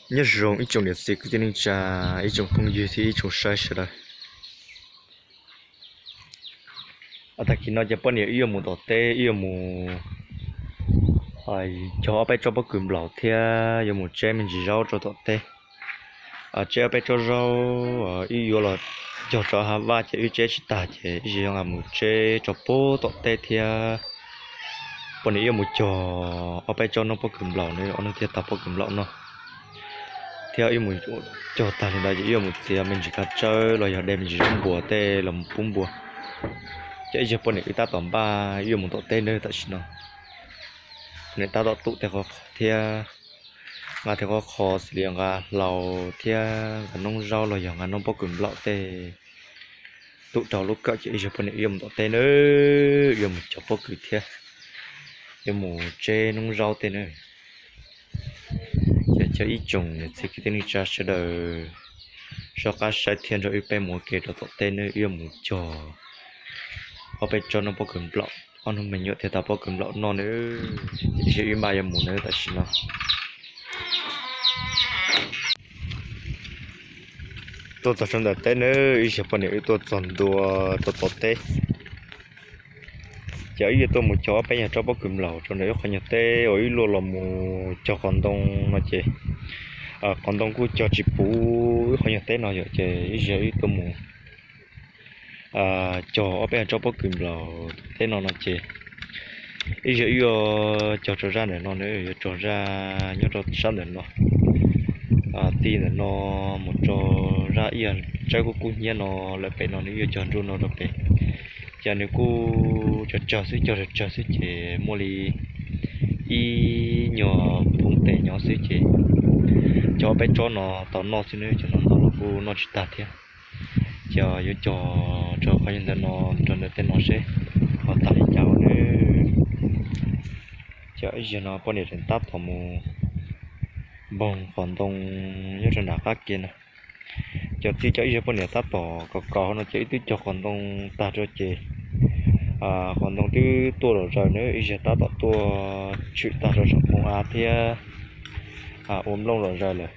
Nyob zoo ib tsoom niam txiv kwv tij neej tsa, ib tsoom phooj ywg thiab ib tsoom saib sawv daws. Tag kis no ces poj niam wb yuav mus tom teb, wb yuav mus cog ob peb tsob pob kws nplaum thiab yuav mus tseb me ntsis zaub rau tom teb. Tseb ob peb tsob zaub wb yuav los cog rau hav vaj ces wb tseb tsis tag ces wb yuav mus tseb rau pem tom teb thiab. Poj niam wb yuav mus cog ob peb tsob noob pob kws nplaum, ob noob thiaj tau pob kws nplaum noj. Thiab wb mus cog tag li ntawd ces wb yuav mus txiav me ntsis kav tsawb los yog de me ntsis zaub npuas tej los mus pub npua. Ces ib zaug poj niam wb tab tom npaj wb yuav mus tom teb nawb tam sim no. Poj niam tab tom tuj tej qhov qhov thiab, nqa tej qhov qhov xws li nqa hlau thiab nqa noob zaub los yog nqa noob pob kws nplaum tej tuj rau lub kawm ces ib zaug poj niam wb yuav mus tom teb nawb, yuav mus cog pob kws thiab yuav mus tseb noob zaub tej nawb. Ces cov ib tsoom niam txiv kwv tij neej tsa sawv daws soj qab saib thiab nrog wb peb mus ua ke rau tom teb nawb, wb yuav mus cog ob peb tsob noob pob kws nplaum, ob hnub me nyuam thiaj tau pob kws nplaum noj nawb. Ces wb npaj yuav mus nawb tam sim no. Tuaj txog rau ntawm teb nawb, ib zaug poj niam wb tuaj txog ntua rau tom teb. Ces wb yuav tuaj mus cog ob peb nyuag tsob pob kws nplaum rau ntawm wb qhov nyuag teb uas wb luaj los mus cog qos ntoo no ces, qos ntoo kuj cog tsis puv wb qhov nyuag teb no yom, ces ib zaug wb tuaj mus cog ob peb nyuag tsob pob kws nplaum teb no no ces ib zaug wb yuav cog tso zaj ntawm no na, yuav tso zaj nyob rau sab ntawm no, txij ntawm no mus tso zaj ib yam tsawb kub kub hnyiab no lawm pem no nws yuav cog nruab no rau pem. Ces nws kuj tsawg tsawg xwb, cog tsawg tsawg xwb ces muaj li ib nyuag phoob tes nyob xwb ces cog ob peb tsob no tau noj xwb nawb, cov no ntau los kuj noj tsis tag thiab. Ces yuav cog rau qhov ntawm no, rau ntawm tej no seb ho tag li cas nawb. Ces ib zaug no poj niam tseem tab tom mus npoog qos ntoo nyob rau nram qab ke na. Ces txij cov ib zaug poj niam tab tom kos kos no ces wb twb cog qos ntoo tag rau ces qos ntoo twb tuaj zom zaws na, ib zaug tab tom tuaj tshwm tag rau saum npoo av thiab ua nplooj zom zaws lawm.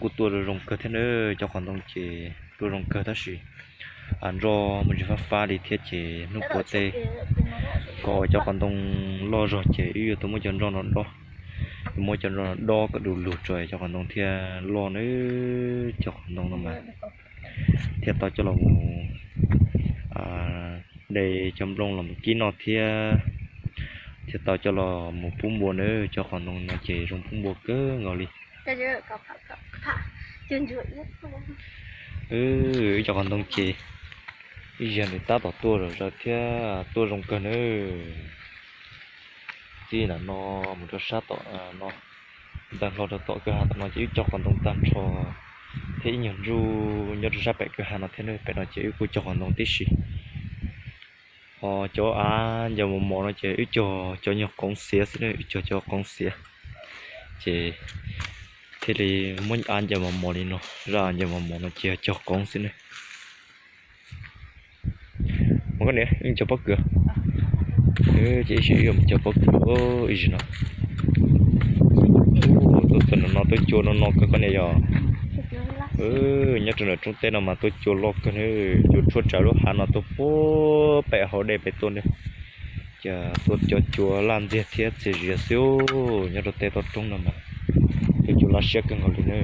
Kuj tuaj zoo kawg thiab na, cov qos ntoo ces tuaj zoo kawg tab sis nroj muaj ntsis fab fab li thiab ces hnub puav tej kom cov qos ntoo loj zog ces wb yuav tau muab cov nroj no dob, yuav muab cov nroj no dob kom du lug rau cov qos ntoo thiaj loj na. Cov qos ntoo no mas thiaj tau coj los mus de cov nplooj los mus kib noj thiab, thiaj tau coj los mus pub npua na. Cov qos ntoo no ces zoo pub npua kawg nkaus li. Wb cov qos ntoo ces ib zaug nws tab tom tuaj zom zaws thiab tuaj zoo kawg na. Txij ntawm no mus rau sab tom no, ntxeev hlo rau tom kwj ha tom no ces wb cog qos ntoo tag nrho thiab ib nyuag ntsuj nyob rau sab pem kwj ha no thiab na. Pem no ces wb kuj cog qos ntoo tib si. Ho cov av ncaws mos mos no ces wb cog cov nyuag qoov xiav xwb na, wb cog cov qoov xiav ces thiaj li muab av ncaws mos mos li no, zaj ncaws mos mos no ces yog cog qoov xwb na. Mas koj niam, wb cog pob kws, ces ib zaug wb yuav mus cog pob kws ib zaug no. Tuaj txog ntawm no tuaj cua no no kawg koj niam yog. Nyob rau ntawm roob teb no mas tuaj cua loj kawg na, cua tshuab tsaws lub hav no tuaj puag pem hauv dej pem tuaj na. Ces tuaj cov cua laj ntxiag thiab txias zias xwb, nyob rau tej toj roob no mas tuaj cua laj siab kawg nkaus li na.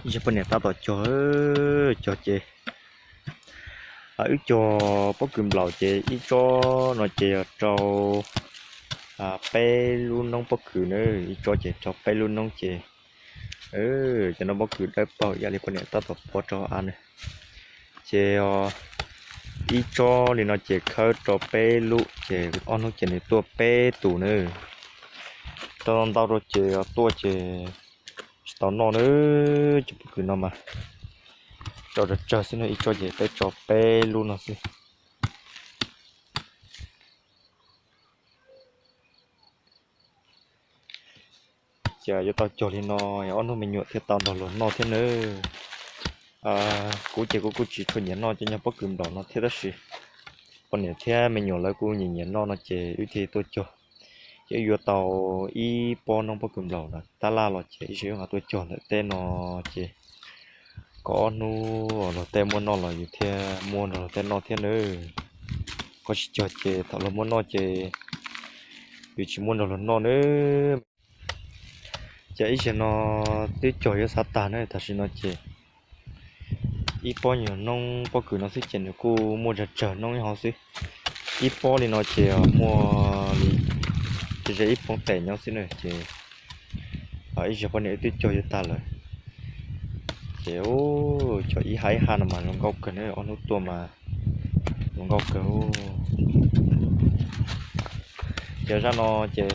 Ib zag poj niam tab tom cog, cog ces wb cog pob kws nplaum ces ib tsob no ces yog rau peb lub noob pob kws na, ib tsob ces rau peb lub noob ces cov noob pob kws dawb paug ib yam li poj niam tab tom pov rau av na. Ces ib tsob li no ces khawb rau peb lub ces ob hnub ces nws tuaj peb tus na. Rau ntau rau ces tuaj ces tsis tau noj na, cov pob kws no mas rau tsawg tsawg xwb no, ib tsob ces peb rau peb lub no xwb. Ces yuav tau cog li no, ob hnub me nyuam thiaj tau nrog luag noj thiab nawb. Kuv ces kuv kuj tsis tshua nyiam noj cov nyuag pob kws nplaum no thiab tab sis poj niam thiab me nyuam lawv kuj nyiam nyiam noj no ces wb thiaj tuaj cog. Ces wb yuav tau ib pob noob pob kws nplaum tab laj los ces ib zaug wb mam tuaj cog ntawm teb no ces kom ob hnub luag tej muab noj los yus thiaj muaj nrog luag tej noj thiab nawb. Koj tsis cog ces thaum luag muab noj ces yus tsis muaj nrog luag noj nawb. Ces ib zaug no twb cog yuav xav tag na, tam sim no ces ib pob nyuag noob pob kws no xwb ces nws kuj muaj tsawg tsawg noob ib hov xwb. Ib pob li no ces muaj li ze ib pob tes nyob xwb na ces ib zaug poj niam wb twb cog yuav tag lawm. Ces cog ib hab ib hab no mas zoo nkauj kawg na, ob hnub tuaj mas zoo nkauj kawg. Ces zaj no ces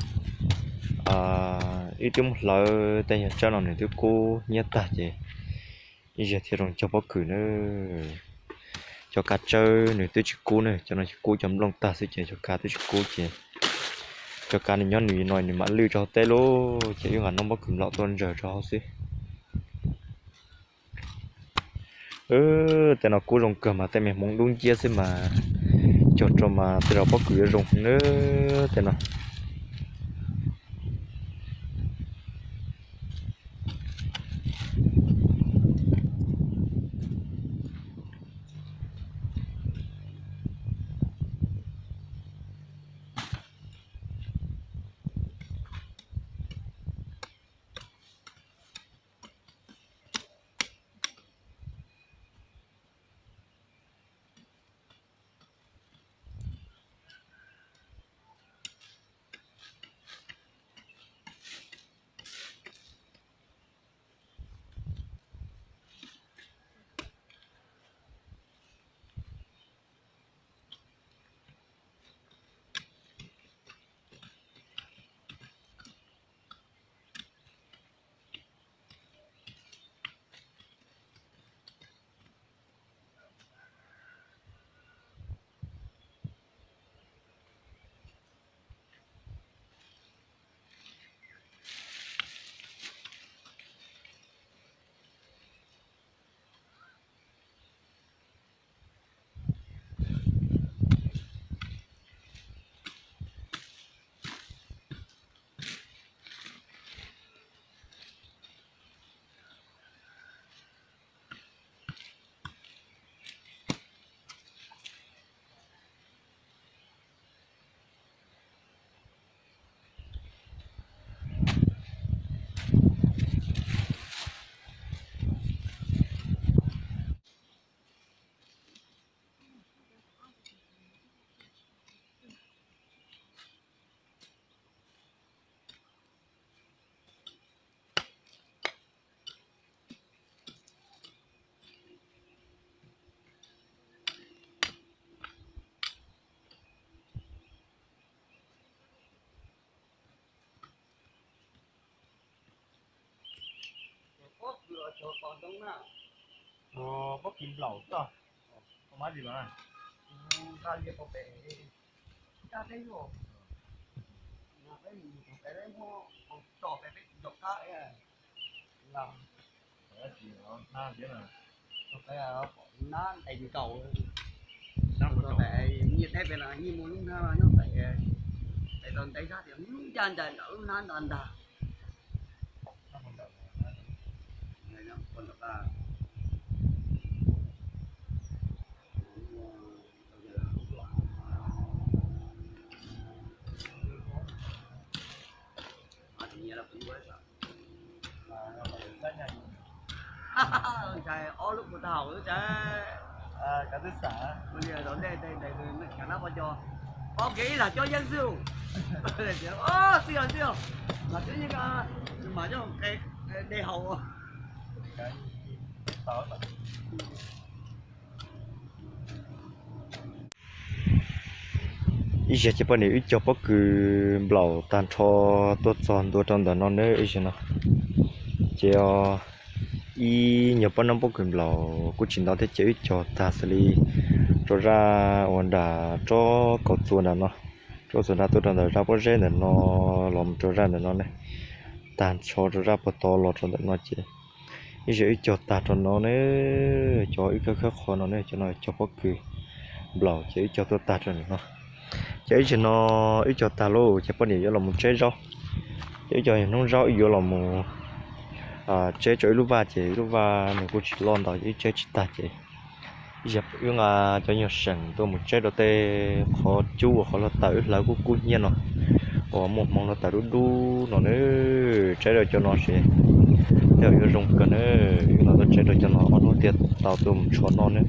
wb twb muab hlawv tej nyuag tsawb no nws twb kub hnyiab tag ces ib zaug thiaj zoo cog pob kws na. Cov kav tsawb nws twb tsis kub na, cov no tsis kub, cov nplooj tag xwb ces cov kav twb tsis kub ces cov kav nws nyob nws no nws mam lwj rau hauv teb lauj, ces wb mam noob pob kws nplaum tuaj ntsaws rau hauv xwb. Tej no kub zoo kawg mas tej me hmoov dub nciab xwb mas cog rau mas tej zaum pob kws yuav zoo na tej no. Pob kws nplaum xwb, koj mab lis los na. Nyiaj teb pem los nyiaj muaj lub hnab nyob pem, pem tau ntev zab tias ncaj ncaim nram lub hnab nta ntag. Ob lub puas tau haum lub tsav. Kav twb xam, ua li tom ntej tes tes tus khav nab pov cos, pov kev ib lam cov yeeb xwb. Xwb yog xwb yog, mas twb yeej, mas coj qe de haus. Ib zaug ces poj niam wb cog pob kws nplaum tag nrho tuaj txog ntua rau ntawm no nawb ib zaug no. Ces ib nyuag pob noob pob kws nplaum kuj tsis ntau thiab ces wb cog tag xws li rau zaj uas nram tsob kaum txuas nram no, tsob txuas nram tuaj rau ntawm zaj pob zeb ntawm no los mus rau zaj ntawm no ne, tag nrho rau zaj puag tod los rau ntawm no ces ib zaug wb cog tag rau no ne, cov wb khawb khawb qhov no ne, cov no cog pob kws nplaum ces wb cog tuaj tag rau ntawm no. Ces ib zaug no wb cog tag lauj ces poj niam yuav los mus tseb zaub. Ces wb cog hnub zaub wb yuav los mus tseb rau ib lub vaj ces ib lub vaj nws kuj tsis loj ntau ces wb tseb tsis tag ces wb nqa cov nyuag seem tuaj mus tseb rau tej qhov cub uas qhov hluav taws wb hlawv kub kub hnyiab no, uas muaj hmoov hluav taws dub dub no na, tseb rau cov no ces tej zaum yuav zoo kawg na. Wb nqa tuaj tseb rau cov no ob hnub thiaj tau tuaj mus tshuaj noj na.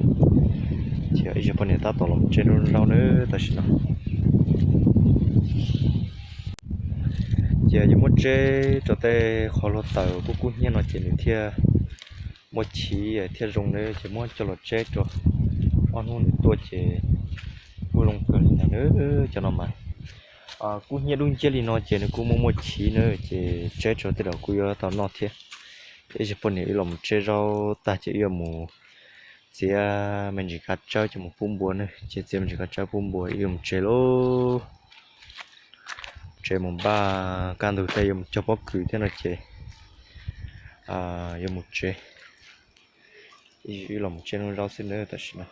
Ces ib zaug poj niam tab tom los tseb zaub na tam sim no. Ces yuav muab tseb rau tej qhov hluav taws kub kub hnyiab no ces nws thiaj muaj chiv thiaj zoo na, ces muab coj los tseb rau ob hnub nws tuaj ces kuj zoo kawg li ntag na. Cov no mas kub hnyiab dub nciab li no ces nws kuj muaj muaj chiv na, ces tseb rau tej zaum kuj yuav tau noj thiab. Ces ib zaug poj niam wb los mus tseb zaub tag ces wb yuav mus txiav me ntsis kav tsawb coj mus pub npua na, ces txiav me ntsis kav tsawb pub npua wb yuav mus tsev lauj. Tsev mus npaj kaj ntug tej yuav mus cog pob kws thiab no ces yuav mus tsev. Wb los mus tseb zaub xwb na tam sim no.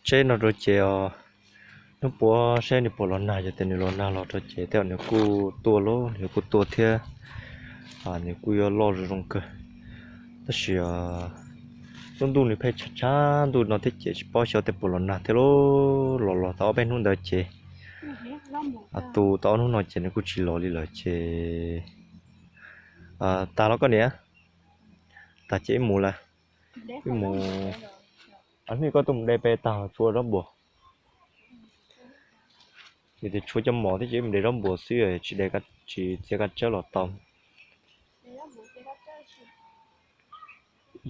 Tseb no rau ces os, hnub puav saib nws puas los nag, yog tias nws los nag los rau ces tej zaum nws kuj tuaj lauj, nws kuj tuaj thiab, nws kuj yuav loj zoo zoo kawg. Tab sis os, lub ntuj nws pheej tshav tshav ntuj no thiab ces tsis paub xyov tej puas los nag thiab lauj. Los los tau ob peb hnub ntawd ces, tus tau ob hnub no ces nws kuj tsis los li lawm ces. Tag los koj niam? Tag ces wb mus lawm. Wb mus. Hnub koj tuaj mus de pem tag tshuav zaub npuas. Yog tias tshuav cov mom thiab ces wb mus de zaub npuas xwb, tsis de, tsis txiav kav tsawb los tau.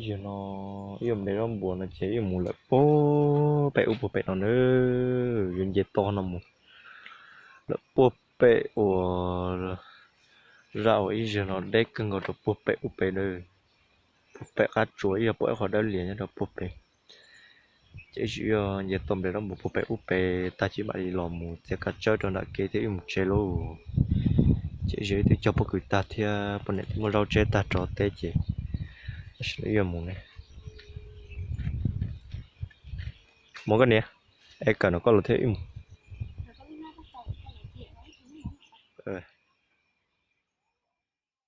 Yog no, wb yuav mus de zaub npuas no ces wb yuav mus lawm puag pem ub puag pem no na, yuav nce toj no mus lawm puag pem uas zaj uas ib zaug no deb kawg nkaus rau puag pem ub pem na, puag pem qab tsuas ib yog pom ib qho dawb lias nyob rau puag pem. Ces wb yuav nce toj npes zaub npuas puag pem ub pem tag ces mam li los mus txiav kav tsawb rau nram kev thiab wb mus tsev lauj. Ces wb twb cog pob kws tag thiab poj niam twb muab zaub tseb tag rau teb ces tam sim no wb yuav mus ne. Mus koj niam, es kawm no koj los thiab wb mus.